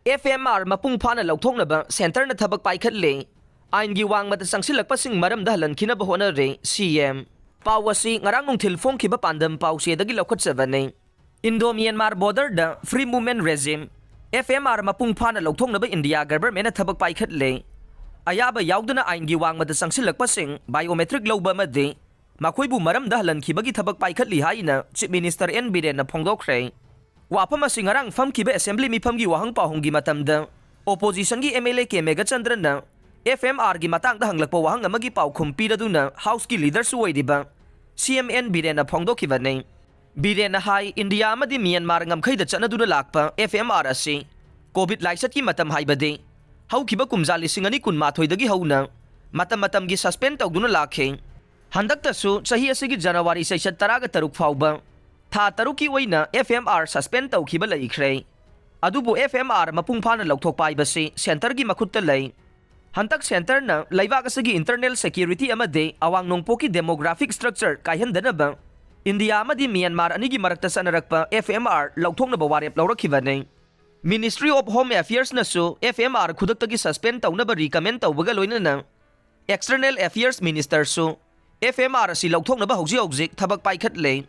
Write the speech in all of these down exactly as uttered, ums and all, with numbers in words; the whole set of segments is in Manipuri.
F M R ꯃꯄꯨꯡ ꯐꯥꯅ ꯂꯧꯊꯣꯛꯅꯕ centreꯅ ꯊꯕꯛ ꯄꯥꯏꯈꯠꯂꯦ꯫ ꯑꯥꯏꯟꯒꯤ ꯋꯥꯡꯃꯗ ꯆꯪꯁꯤꯜꯂꯛꯄꯁꯤꯡ ꯃꯔꯝꯗ ꯍꯜꯍꯟꯈꯤꯅꯕ ꯍꯣꯠꯅꯔꯦ, C M꯫ ꯄꯥꯎ ꯑꯁꯤ ꯉꯔꯥꯡ ꯅꯨꯡꯊꯤꯜ ꯐꯣꯡꯈꯤꯕ ꯄꯥꯟꯗꯝ ꯄꯥꯎꯆꯦꯗꯒꯤ ꯂꯧꯈꯠꯆꯕꯅꯤ꯫ Indo Myanmar borderꯗ Free Movement Regime, F M R ꯃꯄꯨꯡ ꯐꯥꯅ ꯂꯧꯊꯣꯛꯅꯕ India governmentꯅ ꯊꯕꯛ ꯄꯥꯏꯈꯠꯂꯦ꯫ ꯑꯌꯥꯕ ꯌꯥꯎꯗꯅ ꯑꯥꯏꯟꯒꯤ ꯋꯥꯡꯃꯗ ꯆꯪꯁꯤꯜꯂꯛꯄꯁꯤꯡ biometric ꯂꯧꯕ ꯑꯃꯗꯤ ꯃꯈꯣꯏꯕꯨ ꯃꯔꯝꯗ ꯍꯜꯍꯟꯈꯤꯕꯒꯤ ꯊꯕꯛ ꯄꯥꯏꯈꯠꯂꯤ ꯍꯥꯏꯅ Chief Minister N ꯕꯤꯔꯦꯟꯅ ꯐꯣꯡꯗꯣꯛꯈ꯭ꯔꯦ꯫ ꯋꯥꯐꯝ ꯑꯁꯤ ꯉꯔꯥꯡ ꯐꯝꯈꯤꯕ Assembly ꯃꯤꯐꯝꯒꯤ ꯋꯥꯍꯪ ꯄꯥꯎꯍꯪꯒꯤ ꯃꯇꯝꯗ oppositionꯒꯤ M L A K ꯃꯦꯘꯆꯟꯗ꯭ꯔꯅ F M Rꯒꯤ ꯃꯇꯥꯡꯗ ꯍꯪꯂꯛꯄ ꯋꯥꯍꯪ ꯑꯃꯒꯤ ꯄꯥꯎꯈꯨꯝ ꯄꯤꯔꯗꯨꯅ Houseꯀꯤ leaderꯁꯨ ꯑꯣꯏꯔꯤꯕ C M N ꯕꯤꯔꯦꯟꯅ ꯐꯣꯡꯗꯣꯛꯈꯤꯕꯅꯤ꯫ ꯕꯤꯔꯦꯟꯅ ꯍꯥꯏ, ꯏꯟꯗꯤꯌꯥ ꯑꯃꯗꯤ ꯃ꯭ꯌꯥꯟꯃꯥꯔ ꯉꯝꯈꯩꯗ ꯆꯠꯅꯗꯨꯅ ꯂꯥꯛꯄ F M R ꯑꯁꯤ COVID ꯂꯥꯏꯆꯠꯀꯤ ꯃꯇꯝ, ꯍꯥꯏꯕꯗꯤ ꯍꯧꯈꯤꯕ ꯀꯨꯝꯖꯥ ꯂꯤꯁꯤꯡ ꯑꯅꯤ ꯀꯨꯟꯃꯥꯊꯣꯏꯗꯒꯤ ꯍꯧꯅ ꯃꯇꯝ ꯃꯇꯝꯒꯤ suspend ꯇꯧꯗꯨꯅ ꯂꯥꯛꯈꯤ꯫ ꯍꯟꯗꯛꯇꯁꯨ ꯆꯍꯤ ꯑꯁꯤꯒꯤ ꯖꯅꯋꯥꯔꯤ ꯆꯩꯆꯠ ꯇꯔꯥꯒ ꯇꯔꯨꯛ ꯐꯥꯎꯕ ꯊꯥ ꯇꯔꯨꯛꯀꯤ ꯑꯣꯏꯅ F M R suspend ꯇꯧꯈꯤꯕ ꯂꯩꯈ꯭ꯔꯦ꯫ ꯑꯗꯨꯕꯨ F M R ꯃꯄꯨꯡ ꯐꯥꯅ ꯂꯧꯊꯣꯛꯄ ꯍꯥꯏꯕꯁꯤ centreꯒꯤ ꯃꯈꯨꯠꯇ ꯂꯩ꯫ ꯍꯟꯗꯛ centreꯅ ꯂꯩꯕꯥꯛ ꯑꯁꯤꯒꯤ internal security ꯑꯃꯗꯤ ꯑꯋꯥꯡ ꯅꯣꯡꯄꯣꯛꯀꯤ demographic structure ꯀꯥꯏꯍꯟꯗꯅꯕ ꯏꯟꯗꯤꯌꯥ ꯑꯃꯗꯤ ꯃ꯭ꯌꯥꯟꯃꯥꯔ ꯑꯅꯤꯒꯤ ꯃꯔꯛꯇ ꯆꯠꯅꯔꯛꯄ F M R ꯂꯧꯊꯣꯛꯅꯕ ꯋꯥꯔꯦꯞ ꯂꯧꯔꯛꯈꯤꯕꯅꯤ꯫ Ministry of Home Affairsꯅꯁꯨ F M R ꯈꯨꯗꯛꯇꯒꯤ suspend ꯇꯧꯅꯕ recommend ꯇꯧꯕꯒ ꯂꯣꯏꯅꯅ External Affairs Ministerꯁꯨ F M R ꯑꯁꯤ ꯂꯧꯊꯣꯛꯅꯕ ꯍꯧꯖꯤꯛ ꯍꯧꯖꯤꯛ ꯊꯕꯛ ꯄꯥꯏꯈꯠꯂꯦ꯫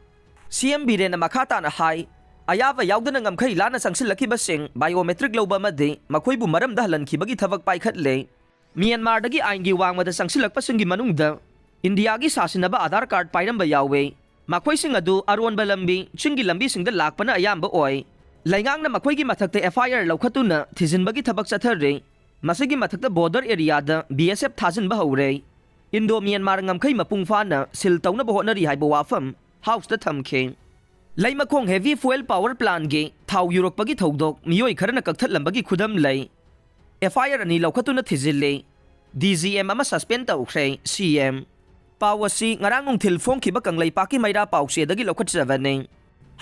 C M ꯕꯤꯔꯦꯟꯅ ꯃꯈꯥ ꯇꯥꯅ ꯍꯥꯏ, ꯑꯌꯥꯕ ꯌꯥꯎꯗꯅ ꯉꯝꯈꯩ ꯂꯥꯟꯅ ꯆꯪꯁꯤꯜꯂꯛꯈꯤꯕꯁꯤꯡ biometric ꯂꯧꯕ ꯑꯃꯗꯤ ꯃꯈꯣꯏꯕꯨ ꯃꯔꯝꯗ ꯍꯜꯍꯟꯈꯤꯕꯒꯤ ꯊꯕꯛ ꯄꯥꯏꯈꯠꯂꯦ꯫ ꯃ꯭ꯌꯥꯟꯃꯥꯔꯗꯒꯤ ꯑꯥꯏꯟꯒꯤ ꯋꯥꯡꯃꯗ ꯆꯪꯁꯤꯜꯂꯛꯄꯁꯤꯡꯒꯤ ꯃꯅꯨꯡꯗ ꯏꯟꯗꯤꯌꯥꯒꯤ ꯁꯥꯁꯤꯟꯅꯕ Aadhaar card ꯄꯥꯏꯔꯝꯕ ꯌꯥꯎꯋꯦ꯫ ꯃꯈꯣꯏꯁꯤꯡ ꯑꯗꯨ ꯑꯔꯣꯟꯕ ꯂꯝꯕꯤ, ꯆꯤꯡꯒꯤ ꯂꯝꯕꯤꯁꯤꯡꯗ ꯂꯥꯛꯄꯅ ꯑꯌꯥꯝꯕ ꯑꯣꯏ꯫ ꯂꯩꯉꯥꯛꯅ ꯃꯈꯣꯏꯒꯤ ꯃꯊꯛꯇ F I R ꯂꯧꯈꯠꯇꯨꯅ ꯊꯤꯖꯤꯟꯕꯒꯤ ꯊꯕꯛ ꯆꯠꯊꯔꯤ꯫ ꯃꯁꯤꯒꯤ ꯃꯊꯛꯇ border areaꯗ B S F ꯊꯥꯖꯤꯟꯕ ꯍꯧꯔꯦ꯫ ꯏꯟꯗꯣ ꯃ꯭ꯌꯥꯟꯃꯥꯔ ꯉꯝꯈꯩ ꯃꯄꯨꯡ ꯐꯥꯅ seal ꯇꯧꯅꯕ ꯍꯣꯠꯅꯔꯤ ꯍꯥꯏꯕ ꯋꯥꯐꯝ Houseꯇ ꯊꯝꯈꯤ꯫ ꯂꯩꯃꯈꯣꯡ heavy fuel power plantꯀꯤ ꯊꯥꯎ ꯌꯨꯔꯛꯄꯒꯤ ꯊꯧꯗꯣꯛ ꯃꯤꯑꯣꯏ ꯈꯔꯅ ꯀꯛꯊꯠꯂꯝꯕꯒꯤ ꯈꯨꯗꯝ ꯂꯩ꯫ F I R ꯑꯅꯤ ꯂꯧꯈꯠꯇꯨꯅ ꯊꯤꯖꯤꯜꯂꯤ꯫ D G M ꯑꯃ suspend ꯇꯧꯈ꯭ꯔꯦ, C M꯫ ꯄꯥꯎ ꯑꯁꯤ ꯉꯔꯥꯡ ꯅꯨꯡꯊꯤꯜ ꯐꯣꯡꯈꯤꯕ ꯀꯪꯂꯩꯄꯥꯛꯀꯤ ꯃꯩꯔꯥ ꯄꯥꯎꯆꯦꯗꯒꯤ ꯂꯧꯈꯠꯆꯕꯅꯤ꯫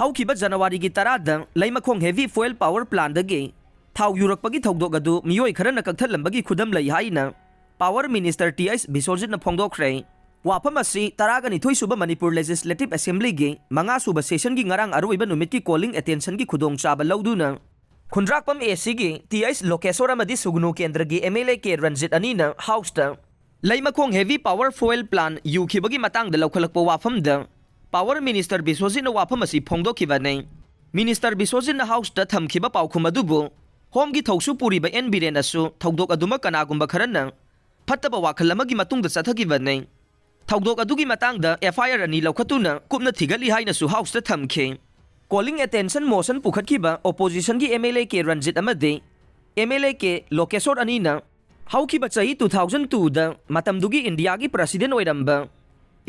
ꯍꯧꯈꯤꯕ ꯖꯅꯋꯥꯔꯤꯒꯤ ꯇꯔꯥꯗ ꯂꯩꯃꯈꯣꯡ heavy fuel power plantꯗꯒꯤ ꯊꯥꯎ ꯌꯨꯔꯛꯄꯒꯤ ꯊꯧꯗꯣꯛ ꯑꯗꯨ ꯃꯤꯑꯣꯏ ꯈꯔꯅ ꯀꯛꯊꯠꯂꯝꯕꯒꯤ ꯈꯨꯗꯝ ꯂꯩ ꯍꯥꯏꯅ Power Minister T H ꯕꯤꯁ꯭ꯋꯖꯤꯠꯅ ꯐꯣꯡꯗꯣꯛꯈ꯭ꯔꯦ꯫ ꯋꯥꯐꯝ ꯑꯁꯤ ꯇꯔꯥꯒ ꯅꯤꯊꯣꯏ ꯁꯨꯕ ꯃꯅꯤꯄꯨꯔ Legislative Assemblyꯒꯤ ꯃꯉꯥ ꯁꯨꯕ sessionꯒꯤ ꯉꯔꯥꯡ ꯑꯔꯣꯏꯕ ꯅꯨꯃꯤꯠꯀꯤ calling attentionꯒꯤ ꯈꯨꯗꯣꯡꯆꯥꯕ ꯂꯧꯗꯨꯅ ꯈꯨꯟꯗ꯭ꯔꯥꯛꯄꯝ ꯑꯦ ꯁꯤꯒꯤ ꯇꯤ ꯑꯩꯆ ꯂꯣꯀꯦꯁꯣꯔ ꯑꯃꯗꯤ ꯁꯨꯒꯅꯨ ꯀꯦꯟꯗ꯭ꯔꯒꯤ M L A K Ranjit ꯑꯅꯤꯅ ꯍꯥꯎꯁꯇ ꯂꯩꯃꯈꯣꯡ ꯍꯦꯚꯤ ꯄꯥꯋꯔ ꯐ꯭ꯌꯨꯑꯦꯜ ꯄ꯭ꯂꯥꯟ ꯌꯨꯈꯤꯕꯒꯤ ꯃꯇꯥꯡꯗ ꯂꯧꯈꯠꯂꯛꯄ ꯋꯥꯐꯝꯗ ꯄꯥꯋꯔ ꯃꯤꯅꯤꯁꯇꯔ ꯕꯤꯁ꯭ꯋꯖꯤꯠꯅ ꯋꯥꯐꯝ ꯑꯁꯤ ꯐꯣꯡꯗꯣꯛꯈꯤꯕꯅꯤ꯫ ꯃꯤꯅꯤꯁꯇꯔ ꯕꯤꯁ꯭ꯋꯖꯤꯠꯅ ꯍꯥꯎꯁꯇ ꯊꯝꯈꯤꯕ ꯄꯥꯎꯈꯨꯝ ꯑꯗꯨꯕꯨ ꯍꯣꯝꯒꯤ ꯊꯧꯁꯨ ꯄꯨꯔꯤꯕ ꯑꯦꯟ ꯕꯤꯔꯦꯟꯅꯁꯨ ꯊꯧꯗꯣꯛ ꯑꯗꯨꯃꯛ ꯀꯅꯥꯒꯨꯝꯕ ꯈꯔꯅ ꯐꯠꯇꯕ ꯋꯥꯈꯜ ꯑꯃꯒꯤ ꯃꯇꯨꯡꯗ ꯆꯠꯊꯈꯤꯕꯅꯤ꯫ ꯊꯧꯗꯣꯛ ꯑꯗꯨꯒꯤ ꯃꯇꯥꯡꯗ ꯑꯦꯐ ꯑꯥꯏ ꯑꯥꯔ ꯑꯅꯤ ꯂꯧꯈꯠꯇꯨꯅ ꯀꯨꯞꯅ ꯊꯤꯒꯠꯂꯤ ꯍꯥꯏꯅꯁꯨ ꯍꯥꯎꯁꯇ ꯊꯝꯈꯤ꯫ ꯀꯣꯂꯤꯡ ꯑꯦꯇꯦꯟꯁꯟ ꯃꯣꯁꯟ ꯄꯨꯈꯠꯈꯤꯕ ꯑꯣꯄꯣꯖꯤꯁꯟꯒꯤ M L A K Ranjit ꯑꯃꯗꯤ ꯑꯦꯝ ꯑꯦꯜ ꯑꯦ ꯀꯦ ꯂꯣꯀꯦꯁꯣꯔ ꯑꯅꯤꯅ ꯍꯧꯈꯤꯕ ꯆꯍꯤ ꯇꯨ ꯊꯥꯎꯖꯟ ꯇꯨꯗ ꯃꯇꯝꯗꯨꯒꯤ ꯏꯟꯗꯤꯌꯥꯒꯤ ꯄ꯭ꯔꯁꯤꯗꯦꯟ ꯑꯣꯏꯔꯝꯕ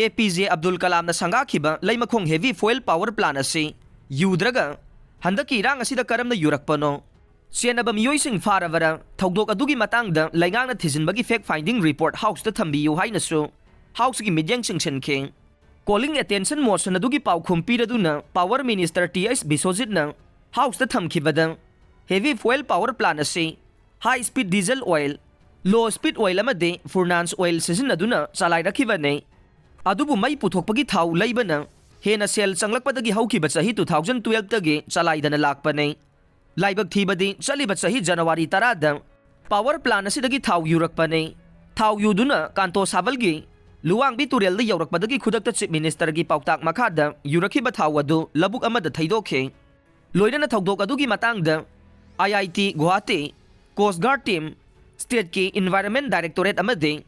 ꯑꯦ ꯄꯤ ꯖꯦ ꯑꯕꯗꯨꯜ ꯀꯂꯥꯝꯅ ꯁꯪꯒꯥꯈꯤꯕ ꯂꯩꯃꯈꯣꯡ ꯍꯦꯚꯤ ꯐ꯭ꯌꯨꯑꯦꯜ ꯄꯥꯋꯔ ꯄ꯭ꯂꯥꯟ ꯑꯁꯤ ꯌꯨꯗ꯭ꯔꯒ ꯍꯟꯗꯛꯀꯤ ꯏꯔꯥꯡ ꯑꯁꯤꯗ ꯀꯔꯝꯅ ꯌꯨꯔꯛꯄꯅꯣ? ꯆꯦꯟꯅꯕ ꯃꯤꯑꯣꯏꯁꯤꯡ ꯐꯥꯔꯕꯔꯥ? ꯊꯧꯗꯣꯛ ꯑꯗꯨꯒꯤ ꯃꯇꯥꯡꯗ ꯂꯩꯉꯥꯛꯅ ꯊꯤꯖꯤꯟꯕꯒꯤ ꯐꯦꯛ ꯐꯥꯏꯟꯗꯤꯡ ꯔꯤꯄꯣꯔꯠ ꯍꯥꯎꯁꯇ ꯊꯝꯕꯤꯌꯨ ꯍꯥꯏꯅꯁꯨ ꯍꯥꯎꯁꯀꯤ ꯃꯤꯠꯌꯦꯡ ꯆꯤꯡꯁꯤꯟꯈꯤ꯫ ꯀꯣꯂꯤꯡ ꯑꯦꯇꯦꯟꯁꯟ ꯃꯣꯁꯟ ꯑꯗꯨꯒꯤ ꯄꯥꯎꯈꯨꯝ ꯄꯤꯔꯗꯨꯅ ꯄꯥꯋꯔ ꯃꯤꯅꯤꯁꯇꯔ ꯇꯤ ꯑꯩꯆ ꯕꯤꯁ꯭ꯋꯖꯤꯠꯅ ꯍꯥꯎꯁꯇ ꯊꯝꯈꯤꯕꯗ ꯍꯦꯚꯤ ꯐ꯭ꯌꯨꯑꯦꯜ ꯄꯥꯋꯔ ꯄ꯭ꯂꯥꯟ ꯑꯁꯤ high speed diesel oil, low speed oil ꯑꯃꯗꯤ ꯐꯨꯔꯅꯥꯟꯁ ꯑꯣꯏꯜ ꯁꯤꯖꯤꯟꯅꯗꯨꯅ ꯆꯂꯥꯏꯔꯛꯈꯤꯕꯅꯤ꯫ ꯑꯗꯨꯕꯨ ꯃꯩ ꯄꯨꯊꯣꯛꯄꯒꯤ ꯊꯥꯎ ꯂꯩꯕꯅ ꯍꯦꯟꯅ ꯁꯦꯜ ꯆꯪꯂꯛꯄꯗꯒꯤ ꯍꯧꯈꯤꯕ ꯆꯍꯤ ꯇꯨ ꯊꯥꯎꯖꯟ ꯇꯨꯋꯦꯜꯐꯇꯒꯤ ꯆꯂꯥꯏꯗꯅ ꯂꯥꯛꯄꯅꯤ꯫ ꯂꯥꯏꯕꯛ ꯊꯤꯕꯗꯤ ꯆꯠꯂꯤꯕ ꯆꯍꯤ ꯖꯅꯋꯥꯔꯤ ꯇꯔꯥꯗ ꯄꯥꯋꯔ ꯄ꯭ꯂꯥꯟ ꯑꯁꯤꯗꯒꯤ ꯊꯥꯎ ꯌꯨꯔꯛꯄꯅꯤ꯫ ꯊꯥꯎ ꯌꯨꯗꯨꯅ ꯀꯥꯟꯇꯣ ꯁꯥꯕꯜꯒꯤ ꯂꯨꯋꯥꯡꯕꯤ ꯇꯨꯔꯦꯜꯗ ꯌꯧꯔꯛꯄꯗꯒꯤ ꯈꯨꯗꯛꯇ ꯆꯤꯐ ꯃꯤꯅꯤꯁꯇꯔꯒꯤ ꯄꯥꯎꯇꯥꯛ ꯃꯈꯥꯗ ꯌꯨꯔꯛꯈꯤꯕ ꯊꯥꯎ ꯑꯗꯨ ꯂꯧꯕꯨꯛ ꯑꯃꯗ ꯊꯩꯗꯣꯛꯈꯤ꯫ ꯂꯣꯏꯅꯅ ꯊꯧꯗꯣꯛ ꯑꯗꯨꯒꯤ ꯃꯇꯥꯡꯗ ꯑꯥꯏ ꯑꯥꯏ ꯇꯤ ꯒꯨꯋꯥꯍꯥꯇꯤ, ꯀꯣꯁ꯭ꯠ ꯒꯥꯔꯗ ꯇꯤꯝ, ꯁ꯭ꯇꯦꯠꯀꯤ ꯏꯟꯚꯥꯏꯔꯟꯃꯦꯟꯠ ꯗꯥꯏꯔꯦꯛꯇꯣꯔꯦꯠ ꯑꯃꯗꯤ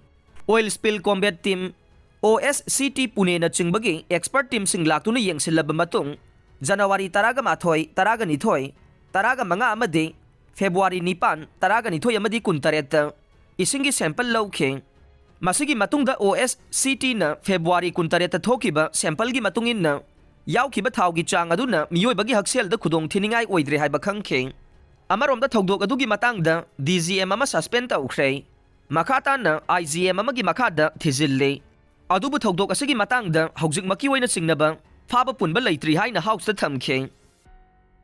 ꯑꯣꯏꯜ ꯁ꯭ꯄꯤꯜ ꯀꯣꯝꯕꯦꯠ ꯇꯤꯝ, ꯑꯣ ꯑꯦꯁ ꯁꯤ ꯇꯤ ꯄꯨꯅꯦꯅꯆꯤꯡꯕꯒꯤ ꯑꯦꯛꯁꯄꯔꯠ ꯇꯤꯝꯁꯤꯡ ꯂꯥꯛꯇꯨꯅ ꯌꯦꯡꯁꯤꯜꯂꯕ ꯃꯇꯨꯡ, ꯖꯅꯋꯥꯔꯤ ꯇꯔꯥꯒ ꯃꯥꯊꯣꯏ, ꯇꯔꯥꯒ ꯅꯤꯊꯣꯏ, ꯇꯔꯥꯒ ꯃꯉꯥ ꯑꯃꯗꯤ ꯐꯦꯕ꯭ꯔꯨꯋꯥꯔꯤ ꯅꯤꯄꯥꯟ, ꯇꯔꯥꯒ ꯅꯤꯊꯣꯏ ꯑꯃꯗꯤ ꯀꯨꯟꯇꯔꯦꯠꯇ ꯏꯁꯤꯡꯒꯤ ꯁꯦꯝꯄꯜ ꯂꯧꯈꯤ꯫ ꯃꯁꯤꯒꯤ ꯃꯇꯨꯡꯗ ꯑꯣ ꯑꯦꯁ ꯁꯤ ꯇꯤꯅ ꯐꯦꯕ꯭ꯔꯨꯋꯥꯔꯤ ꯀꯨꯟꯇꯔꯦꯠꯇ ꯊꯣꯛꯈꯤꯕ ꯁꯦꯝꯄꯜꯒꯤ ꯃꯇꯨꯡ ꯏꯟꯅ ꯌꯥꯎꯈꯤꯕ ꯊꯥꯎꯒꯤ ꯆꯥꯡ ꯑꯗꯨꯅ ꯃꯤꯑꯣꯏꯕꯒꯤ ꯍꯛꯁꯦꯜꯗ ꯈꯨꯗꯣꯡ ꯊꯤꯅꯤꯡꯉꯥꯏ ꯑꯣꯏꯗ꯭ꯔꯦ ꯍꯥꯏꯕ ꯈꯪꯈꯤ꯫ ꯑꯃꯔꯣꯝꯗ ꯊꯧꯗꯣꯛ ꯑꯗꯨꯒꯤ ꯃꯇꯥꯡꯗ ꯗꯤ ꯖꯤ ꯑꯦꯝ ꯑꯃ ꯁꯁꯄꯦꯟ ꯇꯧꯈ꯭ꯔꯦ꯫ ꯃꯈꯥ ꯇꯥꯅ ꯑꯥꯏ ꯖꯤ ꯑꯦꯝ ꯑꯃꯒꯤ ꯃꯈꯥꯗ ꯊꯤꯖꯤꯜꯂꯤ꯫ ꯑꯗꯨꯕꯨ ꯊꯧꯗꯣꯛ ꯑꯁꯤꯒꯤ ꯃꯇꯥꯡꯗ ꯍꯧꯖꯤꯛꯃꯛꯀꯤ ꯑꯣꯏꯅ ꯆꯤꯡꯅꯕ ꯐꯥꯕ ꯄꯨꯟꯕ ꯂꯩꯇ꯭ꯔꯤ ꯍꯥꯏꯅ ꯍꯥꯎꯁꯇ ꯊꯝꯈꯤ꯫